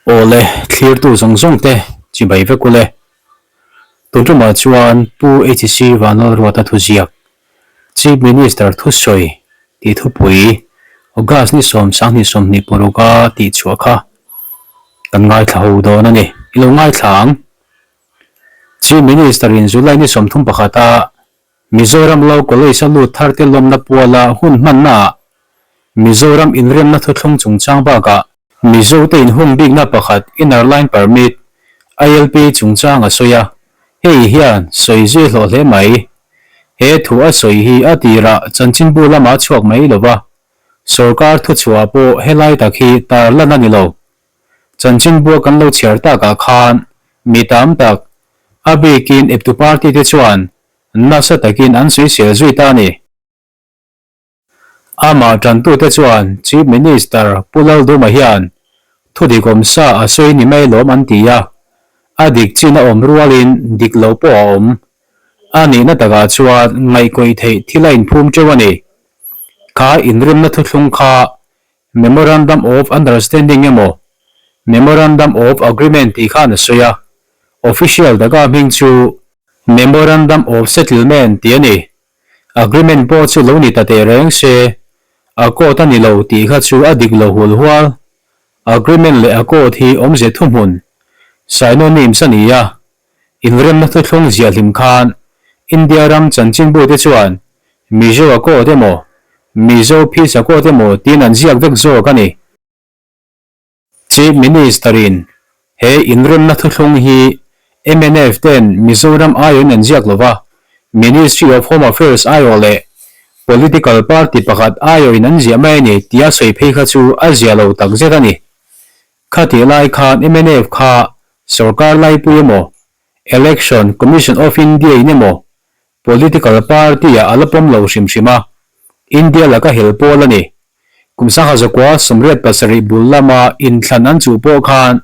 Awle, thlirtu zawng zawng te chibai vek ule. Tun tumah chuan Pu HC Vanlalruata thuziak, Chief Minister thusawi tih thupui August ni 10 2026 a tihchhuah kha kan ngaithla ho dawn a ni. I lo ngaithla ang. Chief Minister in July ni 31 a Mizoram Law College a lut tharte lawmna puala hun hmannaah Mizoram inremna thuthlung chungchang bakah Mizote inhung bikna pakhat Inner Line Permit, ILP, chungchang a sawi a, hei hian sawi zui hlawh hle mai. He thu a sawi hi a tirah chanchinbu lamah a chhuak mai lo va, sorkar thuchhuah pawh helai tak hi tar lan a ni lo. Chanchinbua kan lo chhiar takah khan mi tam tak, a bikin eptu party te chuan nasa takin an sawisel zui ta a ni. Amah tantute chuan Chief Minister Pu Lalduma hian thudik awmsa a sawi ni mai lawm an ti a, a dik chin a awm rualin dik lo pawh a awm. A nihna takah chuan ngaihkawih theih thil a inphum teuh a ni. Kha inremna thuthlung kha Memorandum of Understanding emaw Memorandum of Agreement tih khan a sawi a, official taka hming chu Memorandum of Settlement tih a ni. Agreement pawh chu lo ni ta teh reng se, accord a ni lo tih kha chu a dik lo hul hual. Agreement leh accord hi awmze thuhmun, synonyms, a ni a. Inremna thuthlung ziah hlim khan India ram chanchinbu te chuan Mizo Accord emaw, Mizo Peace Accord emaw tiin an ziak vek zawk a ni. Chief Minister-in he inremna thuthlung hi mnf ten Mizoram aiawhin an ziak lova, Ministry of Home Affairs aiawh leh Political Party pakhat aiawhin an ziah mai a ni tia sawi phei kha chu a zia lo takzet a ni. Khatih lai khan mnf kha sorkar laipui emaw, Election Commission of India-in emaw Political party-ah a la pawm lo hrim hrim a, India laka hel pawl a ni. Kum 1987 bul lama inthlan an chuh pawh khan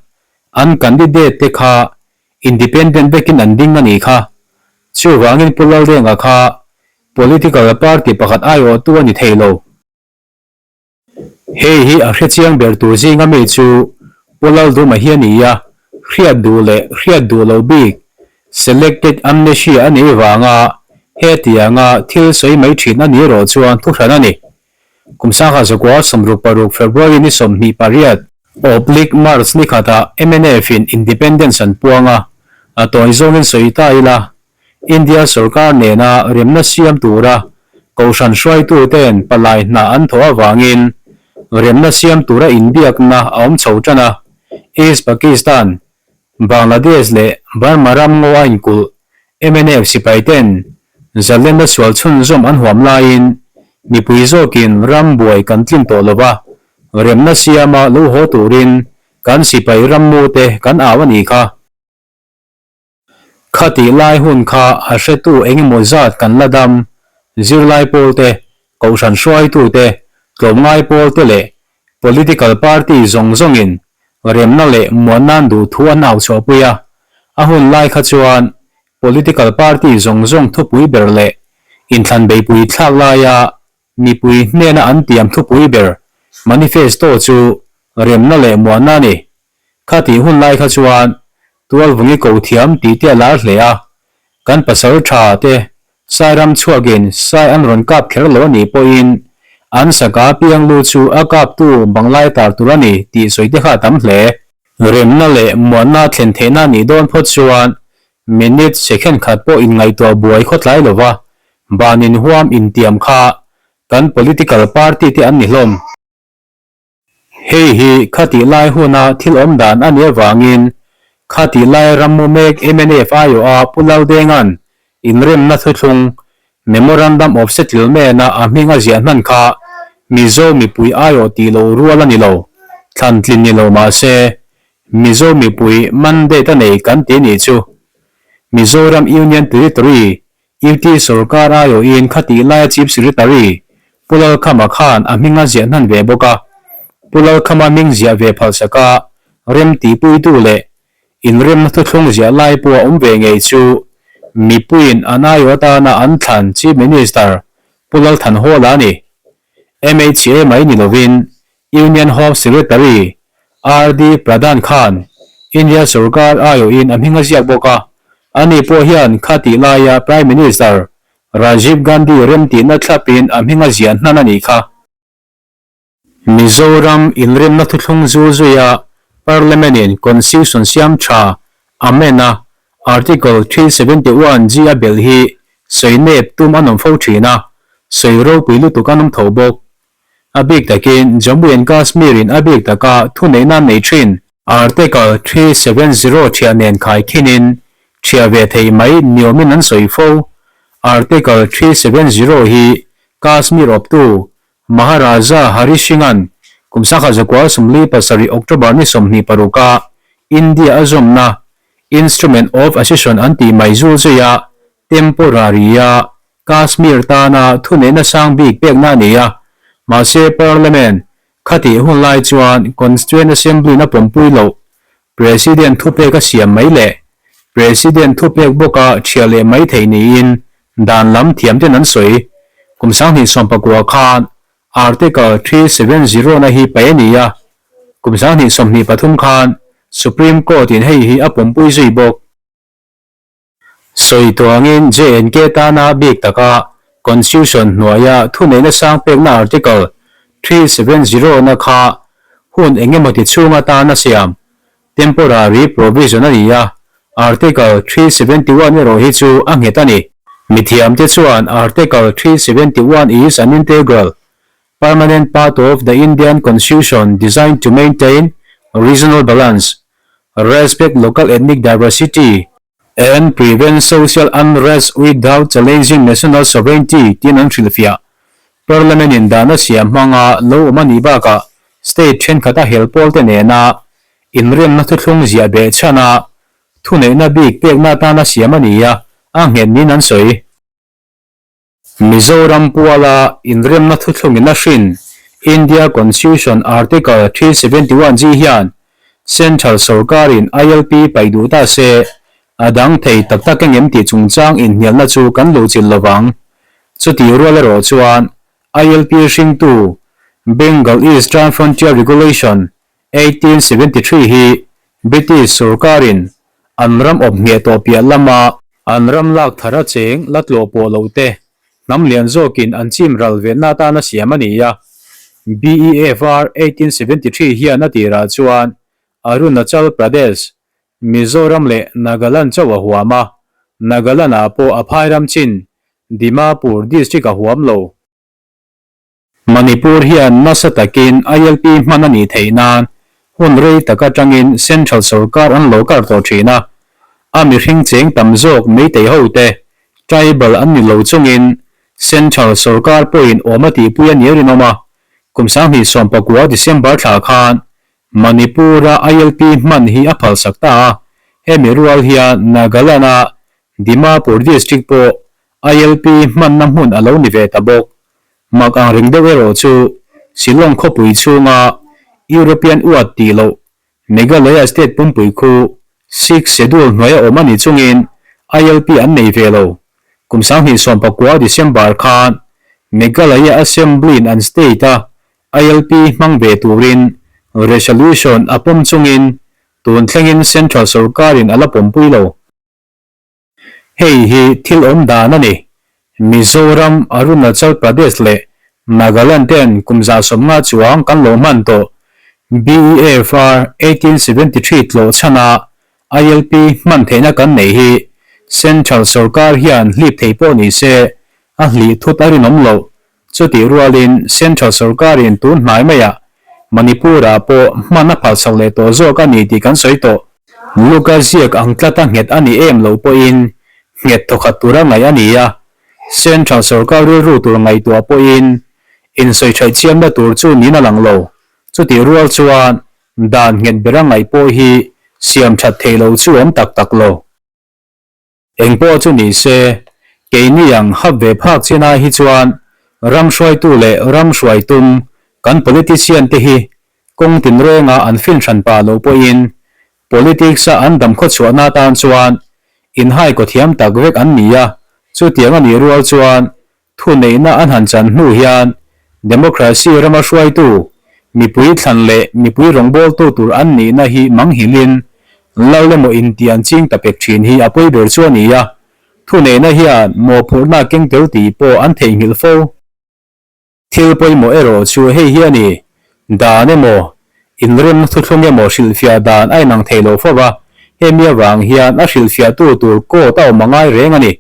an candidate te kha independent vekin an ding a nih kha. Chuvangin Pu Laldenga kha political party pakhat aiawhtu a ni thei lo. Hei hi a hrechiang ber tur zinga mi chu Pu Lalduma hi a ni a, hriat duh leh hriat duh loh bik, selected amnesia a nih vanga hetianga thil sawi mai thin a nih erawh chuan thuhran a ni. Kum 1966 February ni 28, oblique March ni khatah mnf in Independence an puang a, a tawi zawngin sawi ta ila India sorkar nena remna siam tura Kohhran hruaituten palai hna an thawh avangin remna siam tura inbiakna a awm chho tan a, East Pakistan, Bangladesh leh Burma ram ngaw a inkulh mnf sipaiten zalenna sual chhunzawm an huam laiin mipui zawkin ram buai kan tlin tawh lova, remna siama lo haw turin kan sipai rammute kan au a nih kha. Khatih lai hun kha a hretu engemaw zat kan la dam, zirlai pawl te, kohhran hruaitu te, tlawmngai pawl te leh political party zawng zawngin remna leh muannan duh thu an au chhuahpui a. A hun lai kha chuan political party zawng zawng thupui ber leh inthlan beipui thlak laia mipui hnena an tiam thupui ber manifesto chu remna leh muanna a ni. Khatih hun lai kha chuan Tualvungi ko thiam tih te a lar hle a, kan pasal tha te Sairam chhuakin sai an rawn kap kher lo a nih pawhin an saka piang lu chu a kaptu banglai tar tur a ni tih sawi te kha a tam hle. Remna leh muanna thlen theihna a nih dawn phawt chuan minute second khat pawh inngaihtuah buai khawtlai lova ban inhuam intiam kha kan political party te an ni hlawm. Hei hi khatih lai huna thil awm dan a nih avangin khatih lai rammu mek mnf aiawha Pu Laldenga'n inremna thuthlung, Memorandum of Settlement-a a hming a ziah hnan kha Mizo mipui aiawh tih loh rual a ni lo, thlan tlin ni lo mah se Mizo mipui mandate a nei kan ti nih chu Mizoram Union Territory UT sorkar aiawhin khatih laia Chief Secretary Pu Lalkhama khan a hming a ziah hnan ve bawk a. Pu Lalkhama hming ziah ve phalsaka rem tihpuitu leh inremna thuthlung ziah lai pawh a awm ve ngei chu mipuiin an aiawh atana an thlan Chief Minister Pu Lalthanhawla a ni. MHA mai ni lovin Union Home Secretary RD Pradhan khan India sorkar aiawhin a hming a ziak bawk a, ani pawh hian khatih laia Prime Minister Rajiv Gandhi remtihna thlapin a hming a ziah hnan a nih kha. Mizoram inremna thuthlung zul zuia Parliament-in Constitution siam tha amend a Article 371 G a belh hi sawi nep tum an awm fo thin a, sawi ropui lutuk an awm tho bawk. A bik takin Jammu and Kashmir in a bik taka thuneihna an nei thin. Article 370 thiah nen khaikhinin thiah ve thei mai niawmin an sawi fo. Article 370 hi Kashmir awptu Maharaja Hari Singh-a'n kum sangha zakua 47 October ni 26 a India a zawmna Instrument of Accession an tih mai zul zuia temporary-a Kashmir tana thuneihna sang bik pekna a ni a, mahse Parliament khatih hun lai chuan Constituent Assembly-na pawmpui loh President thupek a siam mai leh President thupek bawka thiah leh mai theih niin dan lam thiamten an sawi. Kum 2019 khan Article 370 na hi paih a ni a, kum 2023 khan Supreme Court-in hei hi a pawmpui zui bawk. Sawi tuangin JNK tana bik taka Constitution hnuaia thuneihna sang pekna Article 370 na kha hun engemaw ti chhung atana siam temporary provision a ni a, Article 371 erawh hi chu a nghet a ni. Mithiamte chuan Article 371 is an integral, permanent part of the Indian Constitution designed to maintain regional balance, respect local ethnic diversity, and prevent social unrest without challenging national sovereignty tiin an hrilhfiah. Parliament in dahna siam hmanga lo awm a nih bakah state thenkhat a hel pawlte nena inremna thuthlung ziah beh chhana thuneihna bik pekna atana siam a ni a, a nghet niin an sawi. Mizoram puala inremna thuthlungin a hrin India Constitution Article 371G hian Central sorkarin ILP paih duh ta se, a dang thei tak tak engem tih chungchang inhnialna chu kan luhchilh lovang. Chutih rual erawh chuan ILP hringtu Bengal Eastern Frontier Regulation 1873 hi British sorkarin an ram awp ngheh tawh piah lama an ram lak thar a cheng la tlawh pawh lo te hnam lian zawkin an chim ral venna atana siam a ni a. BEFR 1873 hian a tirah chuan Arunachal Pradesh, Mizoram leh Nagaland chauh a huam a, Nagaland-ah pawh a phai ram chin Dimapur district a huam lo. Manipur hian nasa takin ILP hman a nih theih nan hun rei tak atangin Central sorkar an lo kar tawh thin a, a mihring cheng tam zawk Meitei hote tribal an ni lo chungin Central sorkar pawhin awm a tihpui a ni a rinawm a, kum 2019 December thla khan Manipur-a ILP hman hi a phalsak ta a, hemi rual hian Nagaland-a Dimapur district pawh ILP hmanna hmun a lo ni ve ta bawk. Mak ang reng deuh erawh chu Shillong khawpui chhunga European uat tih loh Meghalaya state pumpui khu Sixth Schedule hnuaia awm a ni chungin ILP an nei ve lo. Kum 2019 December khan Meghalaya Assembly-in an state-a ILP hmang ve turin resolution a pawm chungin tun thlengin Central sorkarin a la pawmpui lo. Hei hi thil awm dan a ni. Mizoram, Arunachal Pradesh leh Nagaland ten kum 150 chuang kan lo hman tawh. BEFR 1873 tlawh chhana ILP hman theihna kan nei hi Central sorkar hian hlip thei pawh ni se a hlih thut a rinawm loh. Chutih rualin Central sorkarin tun hnai maiah Manipur-ah pawh hman a phalsak leh tawh zawk a ni tih kan sawi tawh. Luka ziak ang tlata nghet a ni em lo pawhin nghet thawkhat tura ngaih a ni a, Central sorkar rilru tur ngaihtuah pawhin insawi thaih chiamna tur chu niin a lang lo. Chutih rual chuan dan nghet bera ngaih pawh hi siam that theih lo chu awm tak tak lo. Eng pawh chu ni se, keini ang hap ve phak chinai hi chuan ram hruaitu leh ram hruai tum kan politician te hi kawng tinrenga an fin hran pah loh pawhin politics-a an dam khawchhuahna atan chuan inhai kaw thiam tak vek an ni a, chutiang a nih rual chuan Thuneihna an han chan hnu hian democracy rama hruaitu Mipui thlan leh mipui rawngbawltu tur an nihna hi manghilhin lal emaw inti an ching ta pek thin hi a pawi ber chu a ni a, thuneihna hian mawhphurhna a keng tel tih pawh an theihnghilh fo. Thil pawimawh erawh chu hei hi a ni, dan emaw, inremna thuthlung emaw hrilhfiah dan a inang thei lo fo va, hemi avang hian a hrilhfiahtu tur court a awm a ngai reng a ni.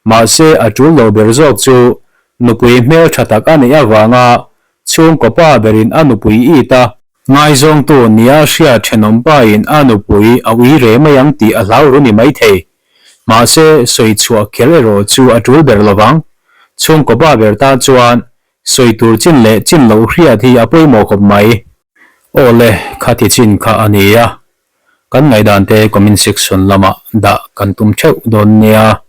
Mahse, a tul lo ber zawk chu nupui hmel tha tak a neih avanga chhungkaw pa berin a nupui it a, ngaizawngtu nia hriat thenawmpain a nupui a ui re mai ang tih a hlau ru ni maithei. Mahse, sawi chhuah kher erawh chu a tul ber lovang. Chhungkaw pa ber tan chuan sawi tur chin leh chin loh hriat hi a pawimawh khawp mai. Aw le, khati chin kha a ni a. Kan ngaihdan te comment section lamah dah kan tum theuh dawn nia.